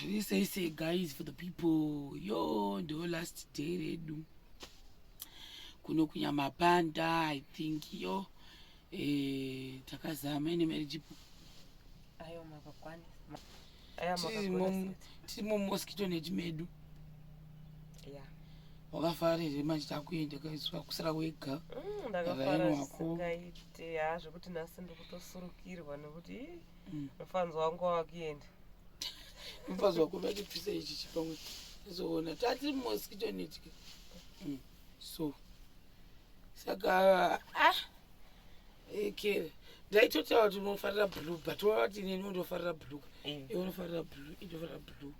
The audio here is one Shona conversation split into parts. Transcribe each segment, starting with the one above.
Zviri sei sei guys for the people. Yo, ndo last day redu. Kuno kunyamapanda, I think yo. Eh, takazama ine marriage. Ayo makakwanisa. Ayo makakwanisa. Tiri mu mosquito net medu. Yeah. Wakafara here manje takuenda kaiswa kusara wega. Ndakafara zvisingaite ha zvekuti nhasi ndikutosurukirwa nekuti mufanzi wangu wakuenda. Mufanzi wako vachipisa ichi chipamwe. Zoona tati mosquito net. So saka ah ekere ndaitotaura kuti unofarira blue but wavati inini undofarira blue iwe unofarira blue indofarira blue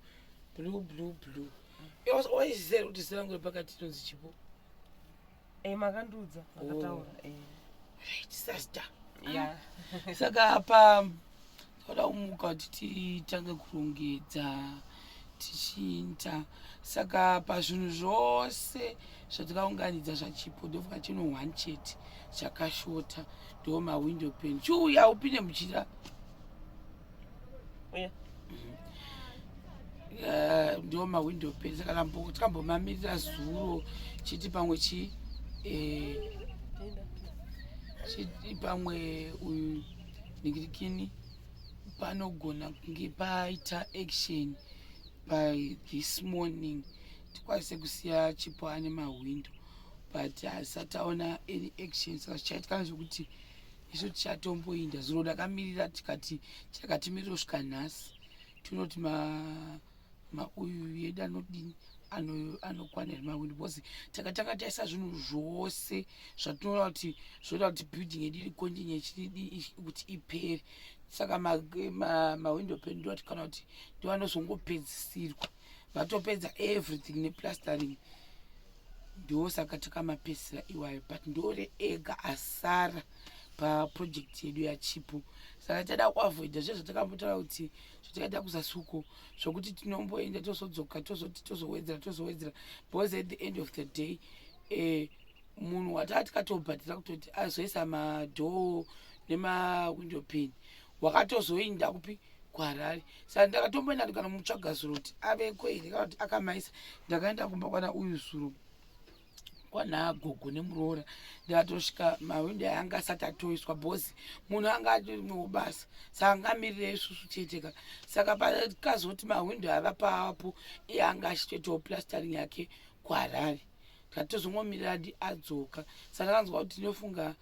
blue blue blue waiziva here kuti zita rangu repakati rinonzi chipo? Makandiudza, makataura. Right, sister. Yeah. Saka apa toda kumuka kuti titange kurongedza tichiita. Saka pazvinhu zvose zvatikaunganidza zvachipo, ndofunga chino one chete chakashota, ndo mawindow pane. Chiuya upinde muchira. Uya. Ndo mawindow pane. Saka tikambomamirira zuro chiti pamwe chi chiti pamwe uyu ningirikini panogona kunge paita action by this morning, tikwanise kusiya chipo ane mahwindo, but hasati aona any action. Saka zvichaitika nezvekuti isu tichatomboinda. Zuro ndakamirira, tikati chakatimirira kusvika nhasi, tinoti mauyu yedu anodini, anokwana here mahwindo, because takatanga taisa zvinhu zvose zvatinoona kuti zvoda kuti building yedu iri continue kuti ipere. Saka mawindow pane ndoti kana kuti ndovanozongopedzisirwa vatopedza everything neplastering, ndosaka takamapedzisira iwayo, but ndore ega asara paproject yedu yachipo. Saka tada kuavoida zve zvatakambotaura kuti zvatakaita kuzasi uko, zvokuti tinomboenda, tozodzoka, tozoti tozowedzera, tozowedzera, because at the end of the day munhu wataa tikatobhadhira kutoti azoisa madoor nemawindow pane wakatozoinda kupi? KuHarare. Saka ndakatomboenda ndikanomutsvaga zuro kuti aveko here kana kuti akamaisa. Ndakaenda kumba kwana uyu zuro, kwana gogo nemuroora, ndikatosvika mawindo anga asati atoiswa, because munhu anga atori basa, saka angamirire isusu chete ka. Saka pakazoti mawindo ava papo, iye anga achitoitawo plastering yake kuHarare, tikatozongomirira adi adzoka. Saka ndakanzwa kuti ndinofunga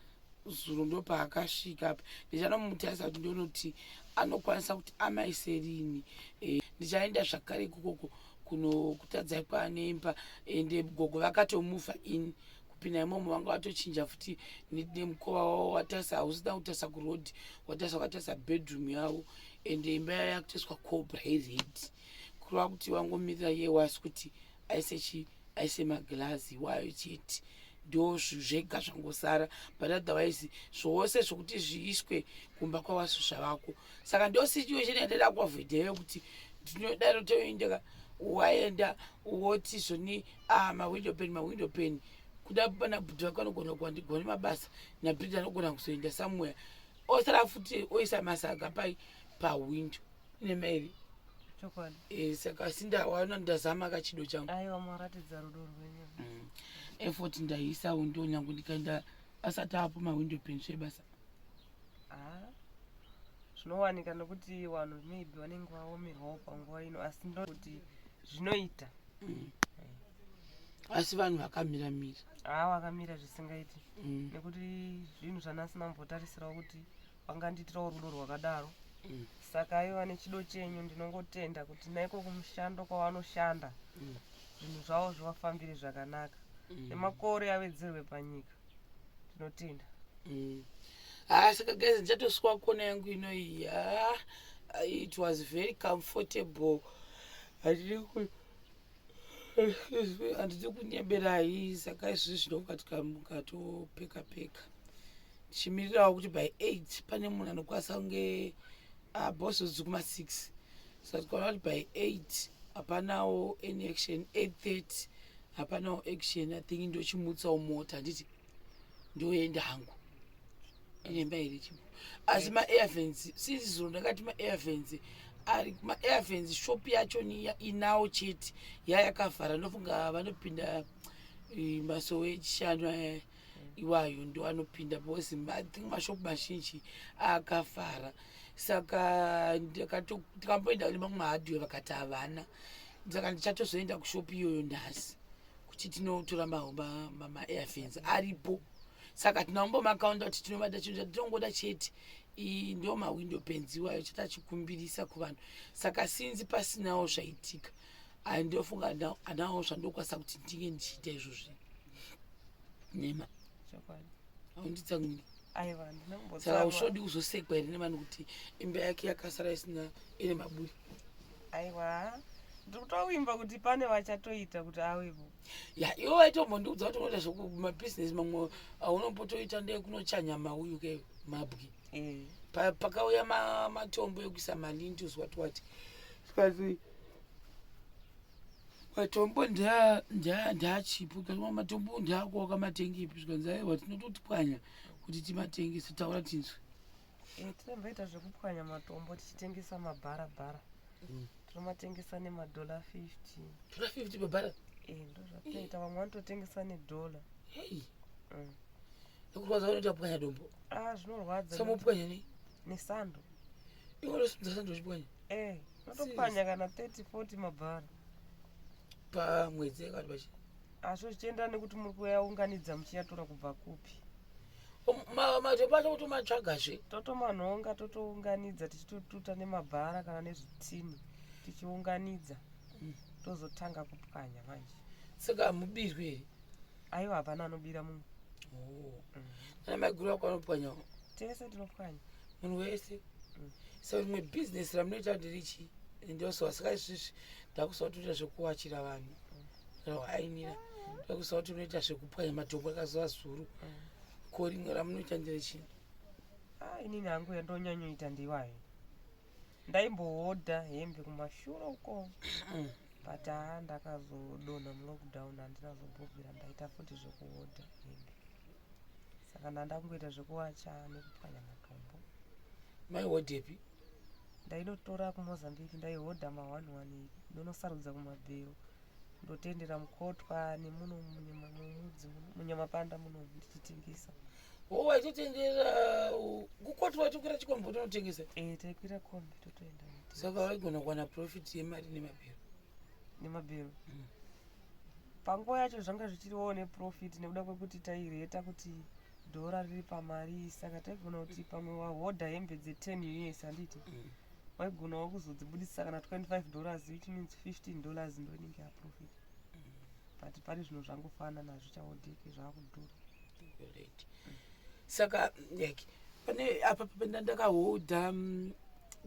zuro ndopaakasvika apa. Ndichanomutarisa kuti ndonoti anokwanisa kuti amaise rini. Ndichaenda zvakare ikokoko kunokutadzai kwanemba, ende gogo vakatomuva in kupinda imomo, vanga vatochinja futi nemukova wavo, watarisa hausina kutarisa kuroad, watarisa wakatarisa bedroom yavo, ende imba yavo yakutoiswa cobra ired, kureva kuti vangomirira yewasi kuti aise chi aise magirazi iwayo chete. Ndo zvega zvangosara, but otherwise zvose zvokuti zviiswe kumba kwawasu zvavako. Saka ndo situation yandada kuavoida, kuti ndinodaro toendeka waenda woti zvoni, ah, mawindow pane, mawindow pane kuda pana bhudhi vako anogona kuwandigwa nemabasa nabhidhi, anogona kuzoenda somewhere, osara futi oisa masaga pai pawindow nemairi. Chokwadi. Saka asi ndawana ndazama kachido changu. Aiwa, maratidza rudo rwenyu. Effort ndaiisawo, ndo nyange ndikaenda asati apo mawindow pane zvebasa. Ah, zvinowanika nokuti vanhu maybe vanenge vaomerwawo panguva ino, asi ndokuti zvinoita. Asi vanhu vakamira mira. Haa, vakamira zvisingaiti, nekuti zvinhu zvandasina kumbotarisirawo kuti vangandiitirawo rudo rwakadaro. Saka aiva nechido chenyu, ndinongotenda kuti naiko kumushando kwavanoshanda zvinhu zvavo zvivafambire zvakanaka, nemakore awedzerwe panyika. Tinotenda. Ha, saka guys, ndichatoswa kona yangu inoyi. Ha, it was very comfortable. Handidi kunyeberai. Saka izvizvi zvinoka tikamuka topeka peka, tichimirirawo kuti by 8 pane munhu anokwanisa kunge bhoso dzikuma 6. Saka tikaona kuti by 8 hapanawo any action, 8:30 hapanawo action, I think ndochimutsawo mota, handiti ndoenda hangu inemba iri chipo. Asi maair vents, since zuro ndakati maair vents Ari maairfence shop yacho inawo chete yayakavhara. Ndofunga vanopinda masowe echishanu aya iwayo ndo anopinda, because I think mashopu mazhinji akavhara. Saka tikamboenda nemamwe mahardware, vakati havana. Saka ndichatozoenda kushopu iyoyo nhasi kuti tinotora maairfence aripo. Saka tinaombomakaunda kuti tinovada. Chinhu chatinongoda chete ndo mawindow panes iwayo chatachikumbirisa kuvanhu. Saka since pasinawo zvaitika, ndofunga anawo zvandokwanisa kuti ndinge ndichiita izvozvi nema. Chokwadi. Haunditsamwiri? Aiwa. Saka Ndinombotsamwa. Usvodi kuzosekwa here nevanhu kuti imba yake yakasara isina ine maburi? Aiwa, ndiri kutovimba kuti pane vachatoita kuti awepo. Ya, iwe waitombondiudza kuti unoita zvekumabhizinesi mamwe aunombotoita ndekunochanya mauyu ke mabwi. Pakauya matombo ekuisa malintels, what what, zvikanzi matombo ndaachipo. Kana matombo ndeako, wakamatengepi? Zvikanzi aiwa, tinototipwanya kuti timatengese. Taura tinzwe. Tinomboita zvekupwanya matombo tichitengesa mabhara bhara. Tinomatengesa nemadhola 50. Dhola 50 pabhara? Ndo zvatinoita. Vamwe vanototengesa nedhola. Hei. Nekurwadza unoita kupwanya dombo? Ah, zvinorwadza. Samopwanya nei? Nesando. Iwe unosimudza sando uchipwanya? Unotopwanya kana 30 40 mabhara. Pamwedzi kana pachi? Azvo zvichienderana nekuti muri kuyaunganidza muchiyatora kubva kupi. Matombo acho kutomatsvagazve? Totomanhonga, totounganidza, tichitotuta nemabhara kana nezvitini, tichiunganidza, tozotanga kupwanya manje. Saka hamubirwi here? Aiwa, hapana anobira mumwe. Oh. Ana maiguru ako anopwanyawo? Tese tinopwanya. Munhu wese? Mm. Saka rimwe bhizinesi ramunoita nderichi? Ndoswa saka izvizvi ndakuziva kuti unoita zvekuwachira vanhu ainira, ndakuziva kuti unoita zvekupwanya matombo akazuva zuru. Ko rimwe ramunoita nderechi? Ah, inini hangu yandonyanyoita ndiwayo. Ndaimbohodha hembe kumashure uko, but haa, ndakazodonha mulockdown, handina zombobvira ndaita futi zvekuhodha hembe. Saka ndanda kungoita zvekuwacha nekupwanya matombo. Maihodhepi? Ndainotora kuMozambique. Ndaihodha ma11, ndonosarudza kumabhero, ndotendera mukotwa nemuno mumudzi munyamapanda muno ndichitengesa. O, waitotendera kukotwa, waitokwira chikombi utonotengesa? E, taikwira kombi totoenda notengesa. Saka waigona kuwana profit yemari nemabhero? Nemabhero. Panguva yacho zvanga zvichiriwo neprofit nekuda kwekuti taireta kuti dhora riri pamari. Saka taigona kuti pamwe wahodha hembe dze10 US, handiti? Waigonawo kuzodzibudisa kana $25, which means $15 ndo inenge yaprofit. But pari zvino zvangofanana, hazvichahodheki, zvaakudhura. Right. Saka like pane apa ndakahodha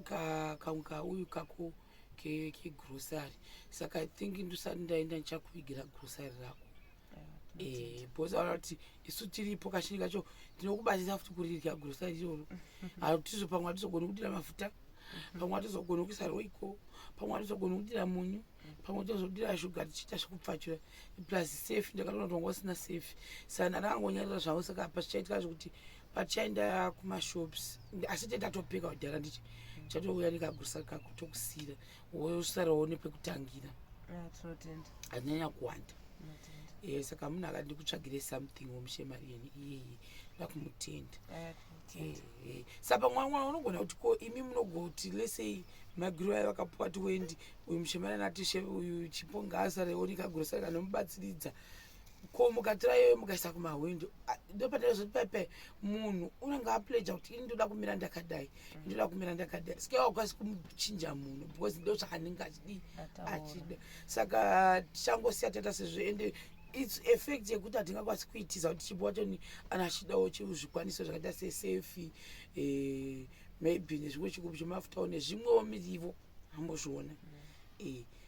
kamwe kauyu kako kegrocery. Saka I think ndisati ndaenda ndichakuvigira grocery rako. Because aona kuti isu tiripo, kazhinji kacho tinokubatisa futi kurirya grocery iroro. Hatizo pamwe hatizogoni kudira mafuta, pamwe hatizogoni kuisa roiko, pamwe hatizogoni kudira munyu, pamwe tozodira shuga, tichiita zvekupfachura, plus safe. Ndakatoona kuti wanga usina safe, saka ndakangonyarira zvavo. Saka apa zvichaitika zvekuti patichaenda kumashops, asi te tatopeka kudhara, ndichi chatouya nekagrocery kako, tokusiyira, wosarawo nepekutangira. Ah, tinotenda. Anyanya kuwanda. Tinotenda. Saka munhu akati ndikutsvagire something womushemarieni iyeye, ndakumutenda. Ah, tinotenda. Saka pamwe mwana unogona kuti ko imi munogoti lesei magiro aya vakapuwa 20, uyu mushemariani ati uyu chipo ngaasarewo nekagrocery kanomubatsiridza. Ko mukatora iyoyo mukaisa kumahwindo, ndopataizoti paipai munhu unenge apledger kuti ini ndoda kumira ndakadai, ndoda kumira ndakadai. Saka wakwanisi kumuchinja munhu because ndo zvaanenge achidii. Ataura. Achida. Saka tichangosiya taita sezvo, ende its effect yekuti hatingakwanisi kuitiza kuti chipo wacho ana achidawo zvikwaniso zvakaita sesefi, maybe nezvimwe chigubu chemafutawo nezvimwewo mirivo, ambozviona.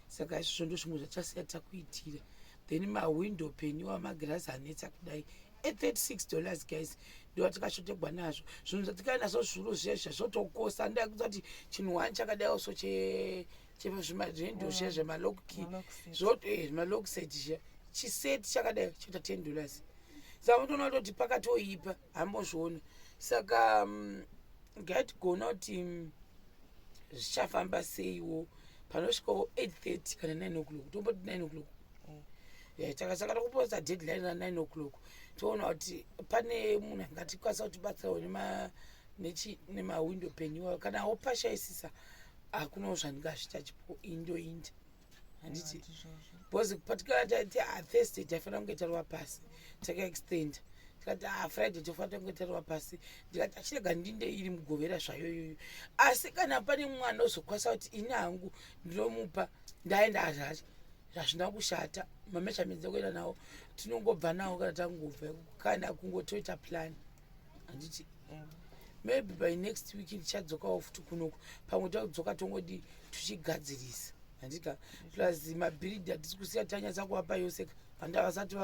Saka izvozvo ndo zvimwe zvachasiya takuitira. Then mawindow pane wamagirazi anetsa kudai e$36, guys, ndo atikashotegwa nazvo. Zvinhu zvatikaenda nazvo zvuru zviya zvazotokosa. Ndakuza kuti chinhu wani chakadaiwo so chezvindo zviya zvemalock, Malock set. Zvimalock set zviya, chiseti chakadai choita $10. Saka unotoona kutoti pakatoipa, hambozviona. Saka ngaitigona kuti Zvichafamba seiwo panosvikawo 8:30 kana 9 o'clock, tomboti 9 o'clock. Saka takuposta deadline ra 9 o'clock, toona kuti pane munhu angatikwanisa kutibatsirawo nemawindow pane iwayo. Kana wopashaisisa, hakunawo zvandingazvita. Chipo indoinda, handiti? Ndizvozvo. Because patikati ah, Thursday taifanira kunge tarova pasi, takaextenda, tikati ah, Friday tofanira kunge tarova pasi. Ndikati achirega ndinde iri Mugovera zvayo iyoyo. Asi kana pane mwana ozokwanisa kuti ini hangu ndinomupa, ndaenda hazvacho, hazvina kushata. Mameasurements ekuenda nawo tinongobva nawo kana tangobva, kana kungotoita plan, handiti? Maybe by next week ndichadzokawo futi kunoku, pamwe takudzoka tongodi tichigadzirisa, handika? Plus mabhiridhi hatisi kusiya tanyatsa kuvapa yose, handa vasati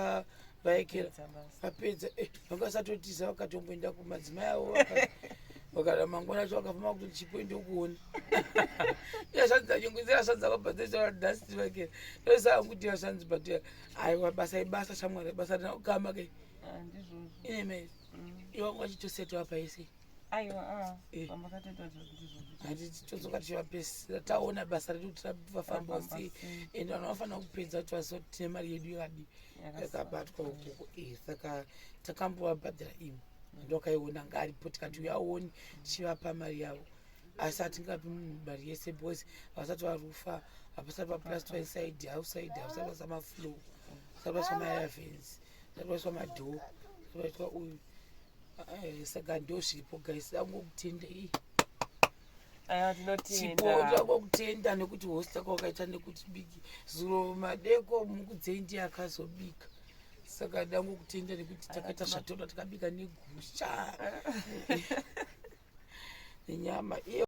vaekera. Pedza basa. Vapedza, vanga vasatotiza, vakatomboenda kumadzimai avo, vakada mangwana acho vakafamba kuti Chipo ndokuona yashanza yashanza kwabhadhasi vakera ndosaa kuti yashanzi. But aiwa, basa ibasa shamwari, basa rina kukama ke. Ah, ndizvozvo. Ine iwanga vachitosetawa paise. Aiwa, ah, pamakatoita ndizvozvo. Handiti todzoka tichivapesera, taona basa redu kuti vafamba Rafamba sei. sei. Ende vanhu vafanira kupedza kuti vazive kuti tine mari yedu yakadi yakabatwa ukoko. Saka takambovabhadhara imwe, ndokaiona ngaaripo, tikati uyaoni tichivapa mari yavo. Asi hatingapi munhu mari yese because havasati varufa, hapasati vaplastwa inside, outside, havasati vaisa mafloor, vasati vaiswa maavens, vasati vaiswa madoor, vasati vaitwa uyu. Saka ndo zviripo guys, dangokutendei. Aiwa, Chipo. Tinotenda. Ndangokutenda nekuti hosta kwakaita nekuti biki zuro madeko mukudzei ndiye akazobika. Saka ndangokutenda nekuti takaita zvatoda, tikabika negusha nenyama iyo.